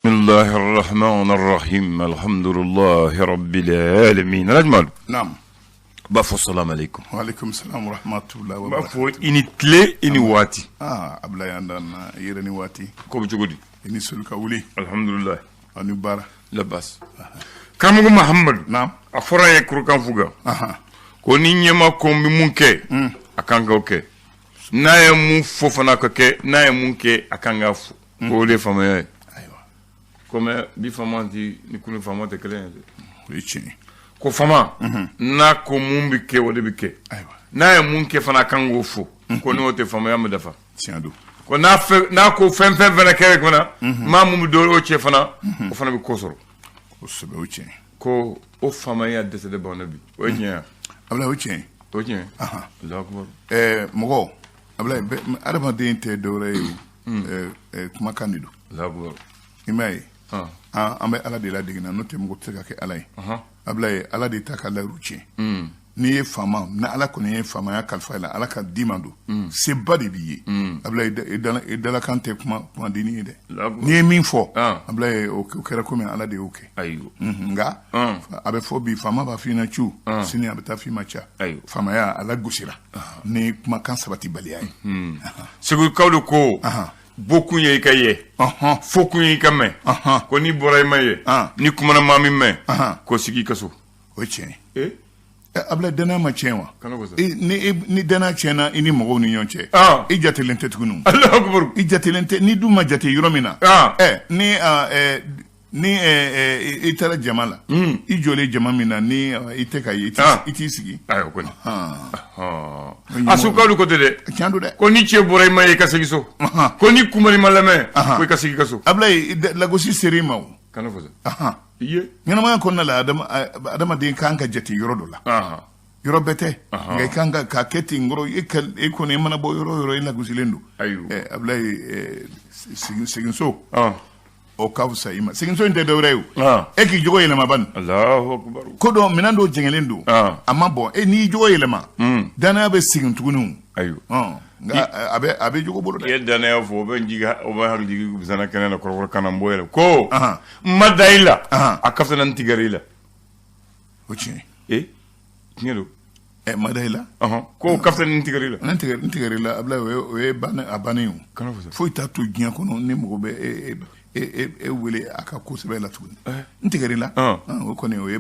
الله الرحمن الرحيم الحمد لله رب العالمين Alhaji Madu. Naam. B'a fɔ salam aleykum. Wa aleykum salam wa rahmatullahi wa B'a barakatuh. fɔ i ni tile, i ni waati. Ah, Ablaye, an dan na i yɛrɛ ni waati. Ko bɛ cogo di? I ni soli ka wuli. Alhamdulilayi. Aw ni baara. Labas. Karamɔgɔ Mahamadu. Naam. A fɔra ye kurukan fuga. Ahan. Ko ni ɲɛma ko n bɛ mun kɛ, a kan k'o kɛ. N'a ye mun fɔ fana ka kɛ, n'a ye mun kɛ, a kan k'a fɔ. K'o de ye faamaya ye. Ayiwa. Komi bi faama ti ni kunu faama tɛ kelen ye dɛ. O ye tiɲɛ ye. Ko faama n'a ko mun bɛ kɛ, o de bɛ kɛ. Ayiwa. N'a ye mun kɛ fana, a kan k'o fɔ. Ko n'o tɛ, faamaya ma dafa. Tiɲɛ don. Ko n'a fɛ n'a ko fɛn fɛn fana kɛra fana, maa mun bɛ don o cɛ fana, o fana bɛ ko sɔrɔ. Kosɛbɛ, o ye tiɲɛ ye. Ko o faamaya dɛsɛ de b'anw na bi, o ye tiɲɛ ye. Ablaye, o ye tiɲɛ ye. O ye tiɲɛ ye. Ahan. Alahu akubar. Mɔgɔ, Ablaye, adamaden tɛ dɔwɛrɛ ye o. Kumakan de don. Alahu akubar. I m'a ye. Ah. An bɛ Ala de ladege na, n'o tɛ mɔgɔ tɛ se ka kɛ Ala ye. Ablaye, Ala de ta ka layiru tiɲɛ. N'i ye faama, ni Ala kɔni ye faamaya kalifa i la, Ala ka d'i ma don. Seba de b'i ye. Ablaye, i dalakan tɛ kuma kumadenni ye dɛ. Allahu akubar. N'i ye min fɔ, Ah. Ablaye, o kɛra komi Ala de y'o kɛ. Ayiwa. Nka a bɛ fɔ bi, faama b'a f'i ɲɛna cu, sini a bɛ taa f'i ma ca. Ayiwa. Faamaya a lagosira ni kumakan sabatibaliya ye. Segukaw de ko Ahan. bɔkun ye i ka ye, fɔkun ye i ka mɛn. Ko n'i bɔra i ma ye, ni kumana maa min mɛn, ko sigi i ka so. O ye tiɲɛ ye. Eh? Ablaye, danaya ma tiɲɛ wa? Kana ko sa. Ni danaya tiɲɛna i ni mɔgɔw ni ɲɔgɔn cɛ, i jatelen tɛ tuguni. Alahu akubar. I jatelen tɛ, ni dun ma jate yɔrɔ min na, ni ni i taara jama la, i jɔlen jama min na, ni i tɛ ka ye, i t'i sigi. Ayiwa kɔni. A segukaw de ko ten dɛ. Tiɲɛ don dɛ. Ko ni cɛ bɔra i ma ye, i ka segin so. Ko ni kumana i ma lamɛn, ko i ka segin i ka so. Ablaye, lagosi ser'i ma o. Kana fɔ sa. I ye. Ɲɛnamaya kɔnɔna la, adamaden kan ka jate yɔrɔ dɔ la. Yɔrɔ bɛɛ tɛ, nka i kan ka kɛ ten kɔrɔ, e kɔni e mana bɔ yɔrɔ o yɔrɔ, e lagosilen don. Ayiwa. Ablaye, seginso, o ka fisa i ma. Seginso in tɛ dɔwɛrɛ ye o. E k'i jogo yɛlɛma bani. Alahu akubar. Ko dɔ, minɛn dɔw jɛngɛlen don. A ma bɔn, e n'i jogo yɛlɛma, danaya bɛ segin tuguni. Ayiwa. Nka a bɛ jogo bolo dɛ. I ye danaya fɔ, o bɛ n jigin, o bɛ hakili jigin bisana kɛnɛ na kɔrɔfɔ kana n bɔ yɛrɛ ko n ma da i la, a ka fisa na n tigɛra i la. O tiɲɛ. Ee, tiɲɛ don. Ma da i la. Ko ka fisa ni n tigɛra i la. N tigɛra i la, Ablaye, o ye a bannen ye o. Kana fɔ sa. Foyi t'a to diɲɛ kɔnɔ ni mɔgɔ bɛ e wele a ka ko sɛbɛ la tuguni. N tigɛra i la. O kɔni, o ye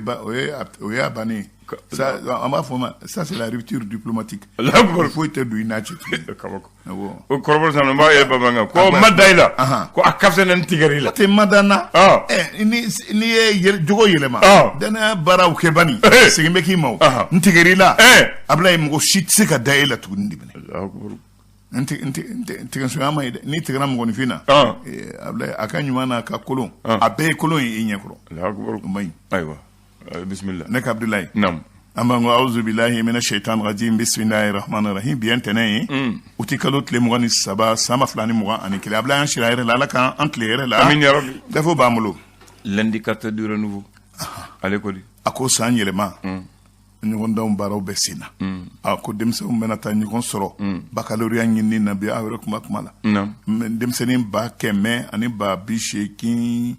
a bannen ye. Ça, an b'a fɔ ma, ça c'est la rupture diplomatique. Allahu akubar. Foyi tɛ don i n'a cɛ tuguni. Kabako. Awɔ. O kɔrɔbɔrɔ sisan, n b'a yɛrɛ bamanankan ko n ma da i la, ko a ka fisa ni n tigɛra i la. Tɛ ma da n na. N'i ye jogo yɛlɛma, danaya baaraw kɛ bani, segin bɛ k'i ma o. N tigɛra i la. Ablaye, mɔgɔ si tɛ se ka da e la tuguni de minɛ. Allahu akubar. N tigɛsonya ma ye dɛ. N'i tigɛra mɔgɔninfin na, Ablaye, a ka ɲuman n'a ka kolon, a bɛɛ ye kolon ye i ɲɛ kɔrɔ. Allahu akubar. O man ɲi. Ayiwa. Bismillah. Ne ka Abdulayi. Naam. An b'an ko auzu billahi mina shaitan rajim, bismillahi rahmani rahim. Bi ye ntɛnɛn ye, uti kalo tile 23, san 2021. Ablaye, an sira hɛrɛ la, Ala k'an an tile hɛrɛ la. Amin ya rabbi. Gafew b'an bolo. L'indicateur du renouveau. Ale ko di? A ko san yɛlɛma, ɲɔgɔndanw baaraw bɛ sen na. A ko denmisɛnw bɛna taa ɲɔgɔn sɔrɔ baccalauréat ɲinini na bi, aw yɛrɛ kuma la. Denmisɛnnin 100 000 ani 80 000,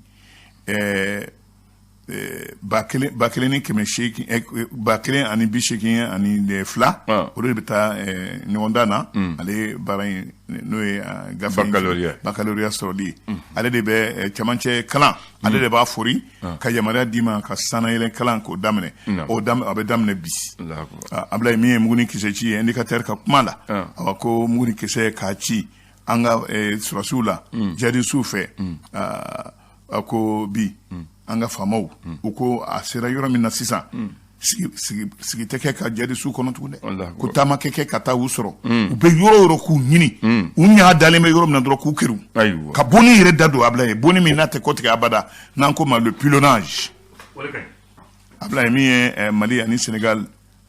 1 180, 1,082, olu de bɛ taa ɲɔgɔndan na. Ale baara in, n'o ye gafe baccalauréat sɔrɔli ye, ale de bɛ cɛmancɛ kalan, ale de b'a fori ka yamaruya d'i ma ka sannayɛlɛn kalan k'o daminɛ. O a bɛ daminɛ bi. Ablaye, min ye mugu ni kisɛ ci ye, indicateur ka kuma la, a ko mugu ni kisɛ k'a ci an ka sɔrɔsiw la jihadisiw fɛ. A ko bi an ka faamaw, u ko a sera yɔrɔ min na sisan, sigi tɛ kɛ ka jihadisiw kɔnɔ tugun dɛ. Ko taama kɛ ka taa u sɔrɔ, u bɛ yɔrɔ o yɔrɔ k'u ɲini, u ɲa dalen bɛ yɔrɔ min na dɔrɔn k'u keru, ka bonni yɛrɛ da don. Ablaye, bonni min n'a tɛ kɔtigɛ abada, n'an ko ma le pilonnage. Ablaye, min ye Mali ani Sénégal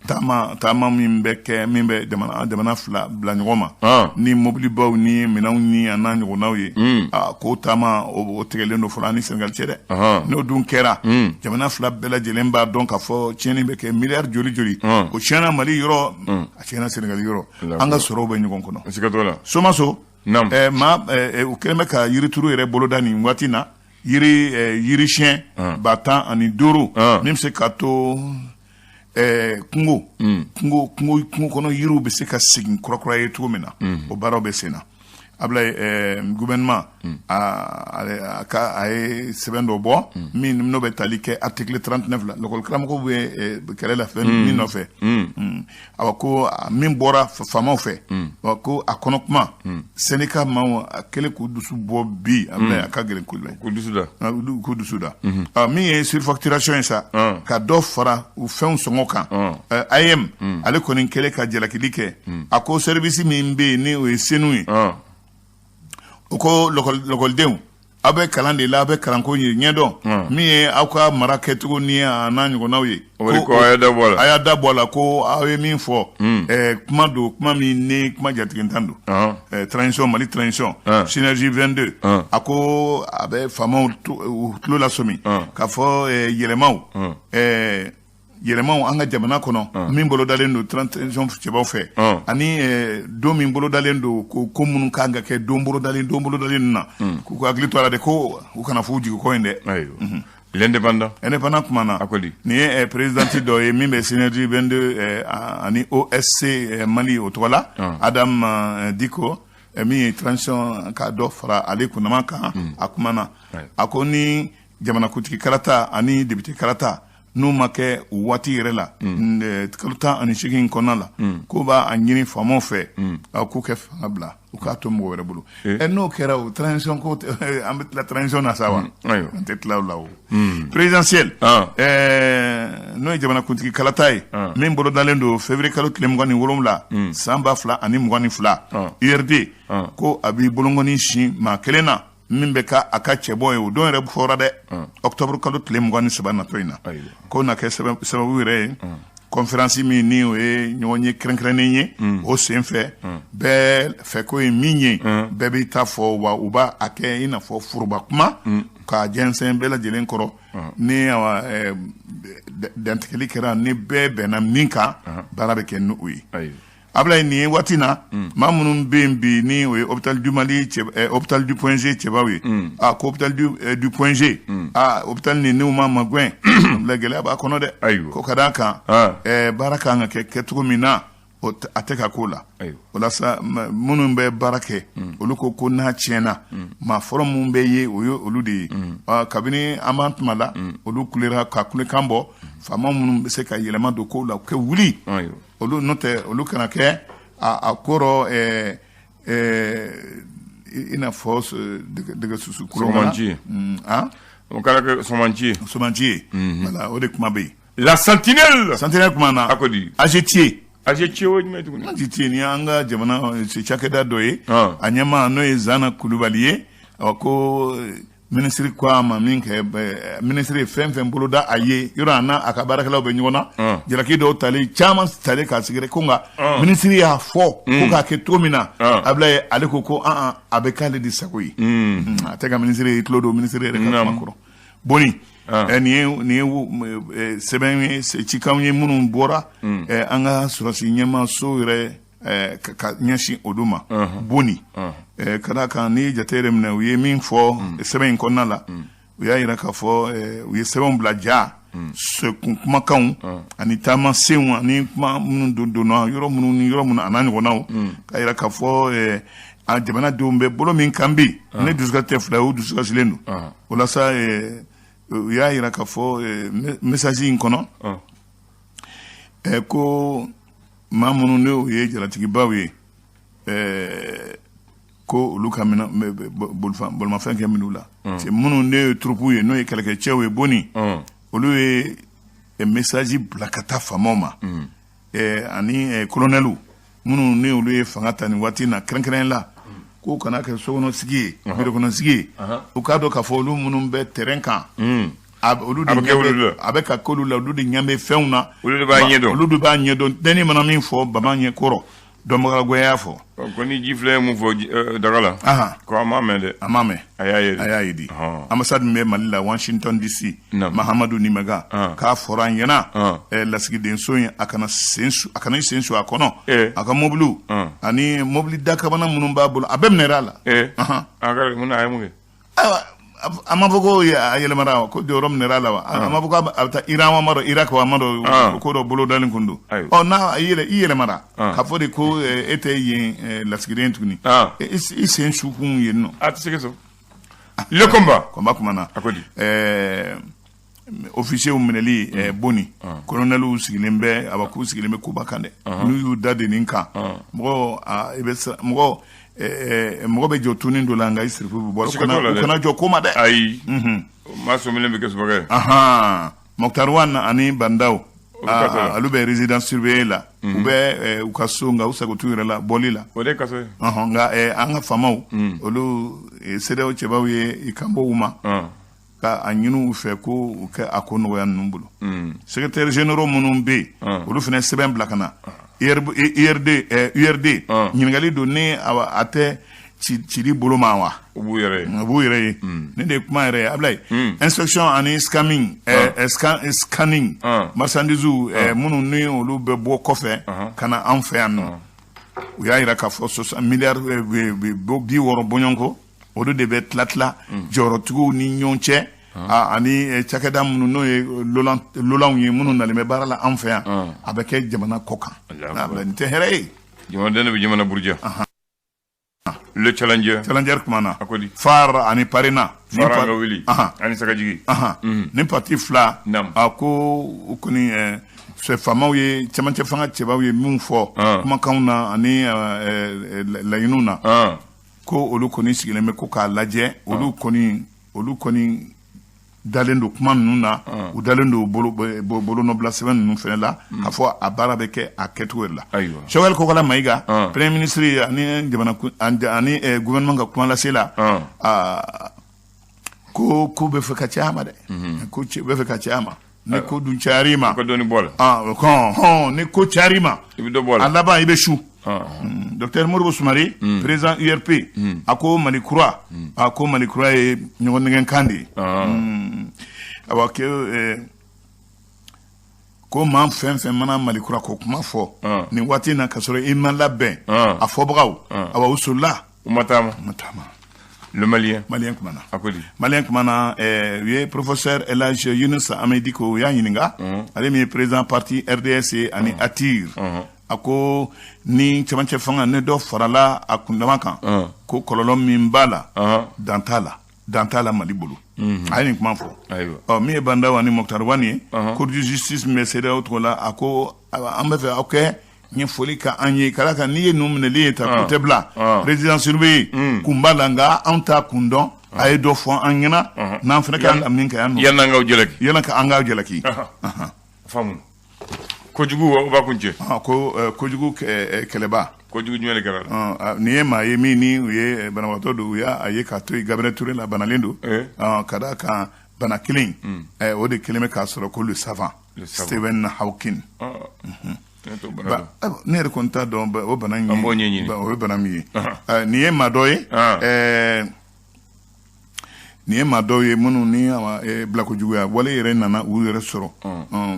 taama min bɛ kɛ, min bɛ jamana fila bila ɲɔgɔn ma ni mobilibaw ni minɛnw ni a n'a ɲɔgɔnnaw ye, k'o taama o tigɛlen don fɔlɔ ani Sénégal cɛ dɛ. N'o dun kɛra, jamana fila bɛɛ lajɛlen b'a dɔn k'a fɔ tiɲɛni bɛ kɛ miliyari joli joli. O tiɲɛna Mali yɔrɔ, a tiɲɛna Sénégal yɔrɔ, an ka sɔrɔw bɛ ɲɔgɔn kɔnɔ. Somaso maa, u kɛlen bɛ ka yirituru yɛrɛ boloda nin waati na. Yiri siɲɛ 15,000 min bɛ se ka to kungo kungo kungo kɔnɔ yiriw bɛ se ka segin kurakura ye cogo min na, o baaraw bɛ sen na. Ablaye, gouvernement a ye sɛbɛn dɔ bɔ min n'o bɛ tali kɛ article 39 la, lakɔli karamɔgɔw bɛ kɛlɛ la fɛn min nɔfɛ. Awa, ko min bɔra faamaw fɛ, ko a kɔnɔ kuma, syndicat maaw a kɛlen k'u dusu bɔ bi, Ablaye, a ka gɛlɛn kojugu. K'u dusu da. K'u dusu da. Min ye surfacturation ye sa, ka dɔ fara u fɛnw sɔngɔ kan, AEEM ale kɔni kɛlen ka jalakili kɛ. A ko service min bɛ yen ni o ye SENU ye, o ko lakɔlidenw, aw bɛ kalan de la, aw bɛ kalanko ɲɛdɔn, min ye aw ka mara kɛcogo ni a n'a ɲɔgɔnnaw ye. Ko a y'a dabɔ a la. A y'a dabɔ a la ko aw ye min fɔ, kuma don, kuma min ni kuma jatigintan don. Transition, Mali transition, Synergie 22, a ko a bɛ faamaw tulo lasɔmi k'a fɔ yɛlɛmaw yɛlɛmaw an ka jamana kɔnɔ min bolodalen don transition cɛbaw fɛ, ani don min bolodalen don, ko minnu kan ka kɛ don bolodalen don bolodalen na, k'u ka hakili to a la de, ko u kana f'u jigi kɔ in dɛ. L'Indépendant. Indépendant kuma na. A ko di? Nin ye présidente dɔ ye min bɛ Synergie 22 ani OSC Mali, o tɔgɔ la Adam Diko, min ye transition ka dɔ fara ale kunnama kan. A kuma na, a ko ni jamanakuntigi kalata ani député kalata n'u ma kɛ o waati yɛrɛ la, kalo 18 kɔnɔna la, ko b'a a ɲini faamaw fɛ k'u kɛ fanga bila, u k'a to mɔgɔ wɛrɛ bolo. N'o kɛra, o transition ko, an bɛ tila transition na sa wa? An tɛ tila o la. O présidentielle, n'o ye jamanakuntigi kalata ye min bolodalen don février kalo tile 27 san 2022, URD ko a b'i bolonkɔni sin maa kelen na min bɛ ka a ka cɛbɔ ye. O don yɛrɛ fɔra dɛ, octobre kalo tile 23 natɔ in na, k'o na kɛ sababu yɛrɛ ye conférence min ni o ye ɲɔgɔn ye kɛrɛnkɛrɛnnen ye. O sen fɛ, bɛɛ fɛ ko ye min ye, bɛɛ b'i ta fɔ wa, u b'a a kɛ i n'a fɔ foroba kuma k'a jɛnsɛn bɛɛ lajɛlen kɔrɔ. Ni dantigɛli kɛra, ni bɛɛ bɛnna min kan, baara bɛ kɛ ni o ye. Ablaye, nin ye waati na, maa minnu bɛ yen bi ni o ye hôpital du Mali, hôpital du Point G cɛbaw ye, a ko hôpital du Point G, a hôpital nin n'u ma magɛn, Ablaye, gɛlɛya b'a kɔnɔ dɛ. Ko ka d'a kan, baara kan ka kɛ kɛcogo min na, a tɛ ka k'o la. O la sa, minnu bɛ baara kɛ, olu ko ko n'a tiɲɛna, maa fɔlɔ minnu bɛ ye, o ye olu de ye. Kabini an b'an tuma la, olu kulera ka kulekan bɔ. Faama minnu bɛ se ka yɛlɛma don kow la, u kɛ wuli olu, n'o tɛ olu kana kɛ a kɔrɔ i n'a fɔ dɛgɛ susu. Somanci. O kɛra kɛ somanci ye. Somanci ye, voilà, o de kuma bɛ yen. La Sentinelle. Sentinelle kuma na. A ko di? AGT. AGT, o ye jumɛn tuguni? AGT ni an ka jamana cakɛda dɔ ye, a ɲɛmaa n'o ye Zana Kulubali ye. Ko minisiri ko a ma min kɛ, minisiri ye fɛn fɛn boloda a ye yɔrɔ, a n'a a ka baarakɛlaw bɛ ɲɔgɔn na, jalaki dɔw tali, caman tali k'a sigire ko, nka minisiri y'a fɔ ko k'a kɛ cogo min na, Ablaye, ale ko ko an a bɛ k'ale de sago ye, a tɛ ka minisiri ye tulo don minisiri yɛrɛ ka kuma kɔrɔ. Boni, nin ye sɛbɛn ye, cikanw ye minnu bɔra an ka sɔrɔsi ɲɛmaaso yɛrɛ ka ɲɛsin olu ma. Boni, ka d'a kan n'i ye jate yɛrɛ minɛ, u ye min fɔ sɛbɛn in kɔnɔna la, u y'a yira k'a fɔ u ye sɛbɛnw bila ja sekun kumakanw ani taamasenw ani kuma minnu don donna yɔrɔ minnu ni yɔrɔ minnu, a n'a ɲɔgɔnnaw, k'a yira k'a fɔ a jamanadenw bɛ bolo min kan bi, ne dusukasi tɛ fila ye, u dusukasilen don. O la sa, u y'a yira k'a fɔ message in kɔnɔ ko maa minnu n'o ye jalatigibaw ye, ko olu ka bolomafɛn kɛ minnu la, minnu ne ye troupe ye, n'o ye kɛlɛkɛcɛw ye, boni, olu ye message bila ka taa faamaw ma ani colonɛliw minnu ni olu ye fanga ta nin waati na kɛrɛnkɛrɛn la, k'u kana kɛ sokɔnɔsigi ye, birokɔnɔsigi ye. U k'a dɔn k'a fɔ olu minnu bɛ terrain kan, olu de a bɛ ka k'olu la, olu de ɲɛ bɛ fɛnw na. Olu de b'a ɲɛdɔn. Olu de b'a ɲɛdɔn. Denni mana min fɔ, bama ɲɛ kɔrɔ, dɔnbaga goya fɔ. Ko ni ji filɛ ye mun fɔ daga la, ko a m'a mɛn dɛ. A m'a mɛn. A y'a ye. A y'a ye di. Ambassade min bɛ Mali la Washington DC, Mahamadu Nimaga, k'a fɔra an ɲɛna lasigidenso in, a kana sen a kana sen su a kɔnɔ, a ka mobiliw ani mobili dakabana minnu b'a bolo, a bɛɛ minɛra a la. A kɛra mun na? A ye mun kɛ? Ayiwa. A ma fɔ ko a yɛlɛmara wa, ko jɔyɔrɔ minɛra a la wa? A ma fɔ ko a bɛ taa Iran wa, ma dɔn Irak wa, ma dɔn ko dɔ bolodalen kun don. Ɔ, n'a i yɛlɛmara k'a fɔ de ko e tɛ yen lasigiden tuguni, i sen sukun yen nɔ. A tɛ se ka sɔrɔ. Le combat. Combat kuma na. A ko di? Officiers minɛli Boni, colonels sigilen bɛ, awa, k'u sigilen bɛ koba kan dɛ. N'u y'u da de nin kan, mɔgɔ i bɛ mɔgɔ mɔgɔ bɛ jɔ tunin dɔ la, nka i sirifu bɛ bɔ. U kana jɔ ko ma dɛ. Ayi, maa sɔmilen bɛ kɛ sɔgɔkɛ ye. Moctar Ouane ani Bah N'Daw, olu bɛ résidence surveillée la. U bɛ u ka so, nka u sago t'u yɛrɛ la bɔli la. O de ye kaso ye. Nka an ka faamaw, olu CEDEAO cɛbaw ye i kan bɔ u ma ka a ɲini u fɛ ko u kɛ a ko nɔgɔya ninnu bolo. Secrétaire généraux minnu bɛ yen, olu fana sɛbɛn bila ka na URD, URD ɲininkali don ni a tɛ cili bolo ma wa. U b'u yɛrɛ ye. U b'u yɛrɛ ye. Ne de ye kuma yɛrɛ ye, Abulayi. Inspection ani scanning, scanning marchandise minnu ni olu bɛ bɔ kɔfɛ ka na anw fɛ yan nɔ, u y'a yira k'a fɔ miliyari 60 bɔɲɔgɔnko, olu de bɛ tila tila jɔyɔrɔtigiw ni ɲɔgɔn cɛ ani cakɛda minnu n'o ye lolanw ye, minnu nalen bɛ baara la anw fɛ yan, a bɛ kɛ jamana kɔ kan. Nin tɛ hɛrɛ ye. Jamanaden de bɛ jamana buruja. Le Challenger. Challenger kuma na. A ko di? FARE ani PARENA. FARE an ka wuli ani sagajigi. Ni parti fila, a ko u kɔni faamaw ye, cɛmancɛ fanga cɛbaw ye min fɔ kumakanw na ani laɲiniw na, ko olu kɔni sigilen bɛ ko k'a lajɛ. Olu kɔni dalen don kuma ninnu na, u dalen don bolonɔbila sɛbɛn ninnu fana la, k'a fɔ a baara bɛ kɛ a kɛcogo de la. Choguel Kokalla Maïga, premier ministre ani jamana ani gouvernement ka kuma lase la, ko ko bɛ fɛ ka caya ma dɛ, ko bɛ fɛ ka caya ma. Ni ko dun cayar'i ma, ko dɔɔni bɔ la. Hɔn, ni ko cayar'i ma, i bɛ dɔ bɔ a la. A laban i bɛ su. Docteur Modibo Soumaré, président URP, a ko Mali kura, a ko Mali kura ye ɲɔgɔn nɛgɛn kan de ye. Awa, ko maa fɛn fɛn mana Mali kura ko kuma fɔ nin waati in na ka sɔrɔ i ma labɛn, a fɔbagaw, awa, u solila. U ma taama. U ma taama. Le Malien. Malien kuma na. A ko di? Malien kuma na, u ye professeur El Hadj Younous Amedi ko, u y'a ɲininka, ale min ye président parti RDS ye ani ATIR, a ko ni cɛmancɛ fanga ni dɔ farala a kundama kan, ko kɔlɔlɔ min b'a la, dan t'a la, dan t'a la Mali bolo. A ye nin kuma fɔ. Ɔ, min ye Bah N'Daw ani Moctar Ouane ye, cour de justice min bɛ CEDEAO tɔgɔ la, a ko an bɛ fɛ aw kɛ ɲɛfɔli ka an ye, ka d'a kan n'i ye ninnu minɛli ye ta, k'u tɛ bila résidence surveillée, kun b'a la, nka anw t'a kun dɔn. A ye dɔ fɔ an ɲɛna n'an fana kan ka min kɛ yan nɔ. Yan'an k'aw jalaki. Yan'an ka an k'aw jalaki. Faamu. Kojugu o b'a kun cɛ. Ko kojugu kɛlɛba. Kojugu jumɛn de kɛra la? Nin ye maa ye min ni u ye banabagatɔ don, u y'a ye k'a to yen Gabriel Touré la, banalen don, ka d'a kan bana kelen o de kelen bɛ k'a sɔrɔ, ko le savant Stephen Hawking. Ne yɛrɛ kɔni t'a dɔn o bana in An b'o ɲɛɲini. O ye bana min ye. Nin ye maa dɔ ye, nin ye maa dɔw ye minnu ni bilakojuguya wale yɛrɛ nana u yɛrɛ sɔrɔ.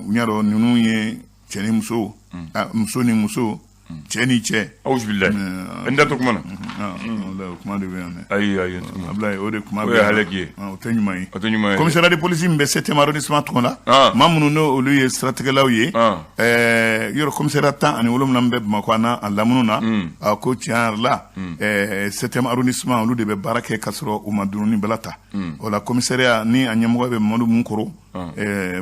U y'a dɔn ninnu ye cɛ ni muso, muso ni muso, cɛ ni cɛ. Awuzubilayi, n da to kuma na. O kuma de bɛ yan dɛ. Ayi, ayi. Abulayi, o de kuma O ye halaki ye. O tɛ ɲuman ye. O tɛ ɲuman ye. Commissariat de police min bɛ 7e arrondissement tɔgɔ la, maa minnu n'olu ye siratigɛlaw ye, yɔrɔ commissariat 17 min bɛ Bamakɔ a n'a a lamini na, a ko tiɲɛ yɛrɛ la, 7e arrondissement, olu de bɛ baara kɛ k'a sɔrɔ u ma dununi bala ta. O la, commissariat ni a ɲɛmɔgɔ bɛ Mamadu Munkoro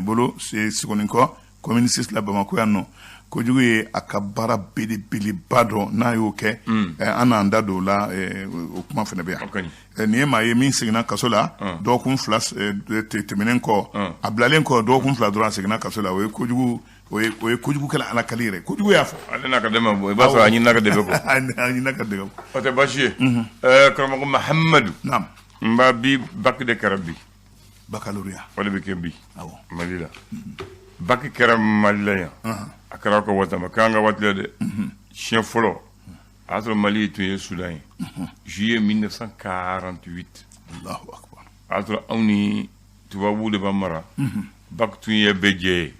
bolo Sogonikɔ, commune 6 la, Bamakɔ yan nɔ, kojugu ye a ka baara belebeleba dɔn n'a y'o kɛ. An n'an da don o la, o kuma fana bɛ yan. Nin ye maa ye min seginna kaso la dɔgɔkun 2 tɛmɛnen kɔ. A bilalen kɔ dɔgɔkun 2 dɔrɔn, a seginna kaso la. O ye kojugu, o ye kojugu kɛla ala kali yɛrɛ, kojugu y'a fɔ. Ale n'a ka dɛmɛ bɔ, i b'a sɔrɔ a ɲinina ka dɛmɛ kɔ. A ɲinina ka dɛmɛ. O tɛ baasi ye. Karamɔgɔ Mahamadu. Naam. N b'a bi bac de kɛra bi. Baccalauréat. O de bɛ kɛ bi Mali la. Bac kɛra Mali la yan, a kɛra aw ka waati, a ma kɛ an ka waati la dɛ. Siɲɛ fɔlɔ, a y'a sɔrɔ Mali tun ye Soudan ye, juillet 1948. Allahu akbar. A y'a sɔrɔ anw ni tubabuw de b'an mara. Bac tun ye bɛɛ jɛ ye,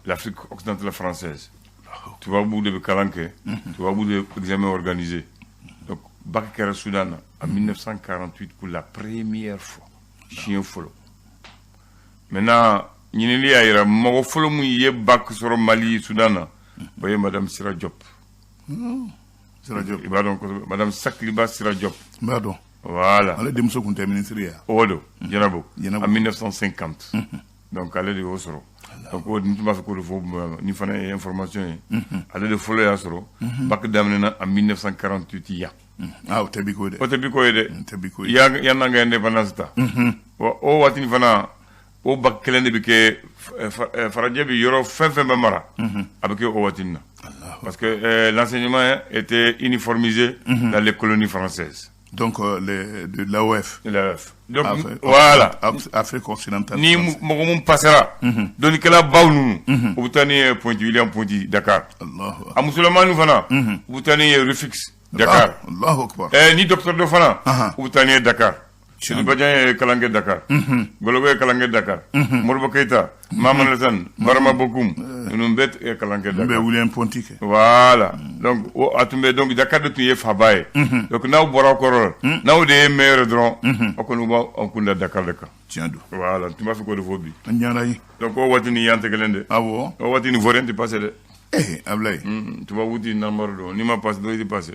l'Afrique occidentale française. Tubabuw de bɛ kalan kɛ, tubabuw de bɛ examen organisé. Donc bac kɛra Soudan na en 1948 pour la première fois. Siɲɛ fɔlɔ. Maintenant, ɲinili y'a yira, mɔgɔ fɔlɔ mun ye bac sɔrɔ Mali Soudan na, o ye Madame Sira Diop. Sira Diop. I b'a dɔn kosɛbɛ, Madame Sakiliba Sira Diop. N b'a dɔn. Voilà. Ale denmuso tun tɛ ministre ye. O don Jɛnɛbo. Jɛnɛbo. En 1950. Donc ale de y'o sɔrɔ. Donc o n tun b'a fɛ k'o de fɔ, ni fana ye information ye. Ale de fɔlɔ y'a sɔrɔ. Bac daminɛna en 1948 yan. Ah, o tɛ bi ko ye dɛ. O tɛ bi ko ye dɛ. O tɛ bi ko ye. Yan'an ka indépendance ta. Wa o waati fana, o bac kelen de bɛ kɛ farajɛ bɛ yɔrɔ fɛn fɛn bɛ mara. A bɛ kɛ o waati na. Parce que l'enseignement était uniformisé dans les colonies françaises. Donc de l'AOF. L'AOF. Donc voilà. Afrique occidentale. Ni mɔgɔ mun passera, dɔnnikɛla baw ninnu, u bɛ taa ni ye Pointe William Ponty, Dakar. Allahu. A musolamani fana, u bɛ taa ni ye Rufisque, Dakar. Allahu akbar. Ni docteur dɔ fana, u bɛ taa ni ye Dakar. Sidi Badian ye kalan kɛ Dakar. Gologo ye kalan kɛ Dakar. Modibo Keita, Mahamane Alassane, Barama Bokoum, ninnu bɛɛ ye kalan kɛ N bɛ Dakar. William Ponty kɛ. Voilà. Donc o a tun bɛ, donc Dakar de tun ye faaba ye. Donc n'aw bɔra kɔrɔ la, n'aw de ye meilleur dɔrɔn, aw kɔni b'aw kun da Dakar de kan. Tiɲɛ don. Voilà, n tun b'a fɛ k'o de fɔ bi. An diyara n ye. Donc o waati ni yan tɛ kelen dɛ. Awɔ. O waati ni vaurien tɛ passé dɛ. Eh, Ablaye. Tubabu ti namara dɔn, n'i ma passé dɔrɔn i tɛ passé.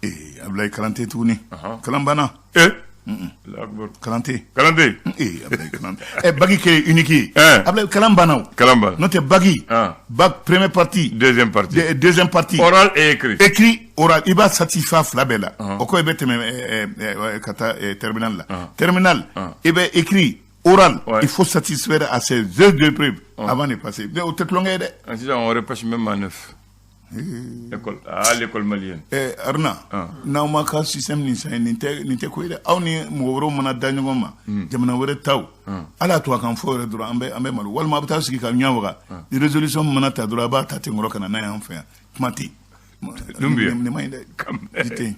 Eh, Ablaye, kalan tɛ tuguni. Kalan banna. Eh. Allahu akbar. Kalan tɛ. Kalan tɛ yen. Eh, Ablaye, kalan tɛ. Eh, bac kɛ unique ye. Eh. Ablaye, kalan banna o. Kalan banna. N'o tɛ bac. Ah. Bac première partie. Deuxième partie. Deuxième partie. Oral et écrit. Écrit, oral, i b'a satisfait fila bɛɛ la. O kɔ, i bɛ tɛmɛ ka taa terminal la. Terminal, i bɛ écrit, oral, il faut satisfaire à ces deux épreuves avant de passer. Mais o tɛ tulonkɛ ye dɛ. En sisan, on repêche même à neuf. L'école, ah, l'école malienne. Eh, Aruna, n'aw ma ka système nin san ye, nin tɛ ko ye dɛ. Aw ni mɔgɔ wɛrɛw mana da ɲɔgɔn ma, jamana wɛrɛ taw, ala y'a to a kan fɔ yɛrɛ dɔrɔn, an bɛ malo, walima a bɛ taa sigi ka ɲɔgɔn waga. Résolution mana ta dɔrɔn, a b'a ta ten kɔrɔ ka na n'a ye an fɛ yan, kuma tɛ yen. Dun bi yan. Nin ma ɲi dɛ. Ji tɛ yen.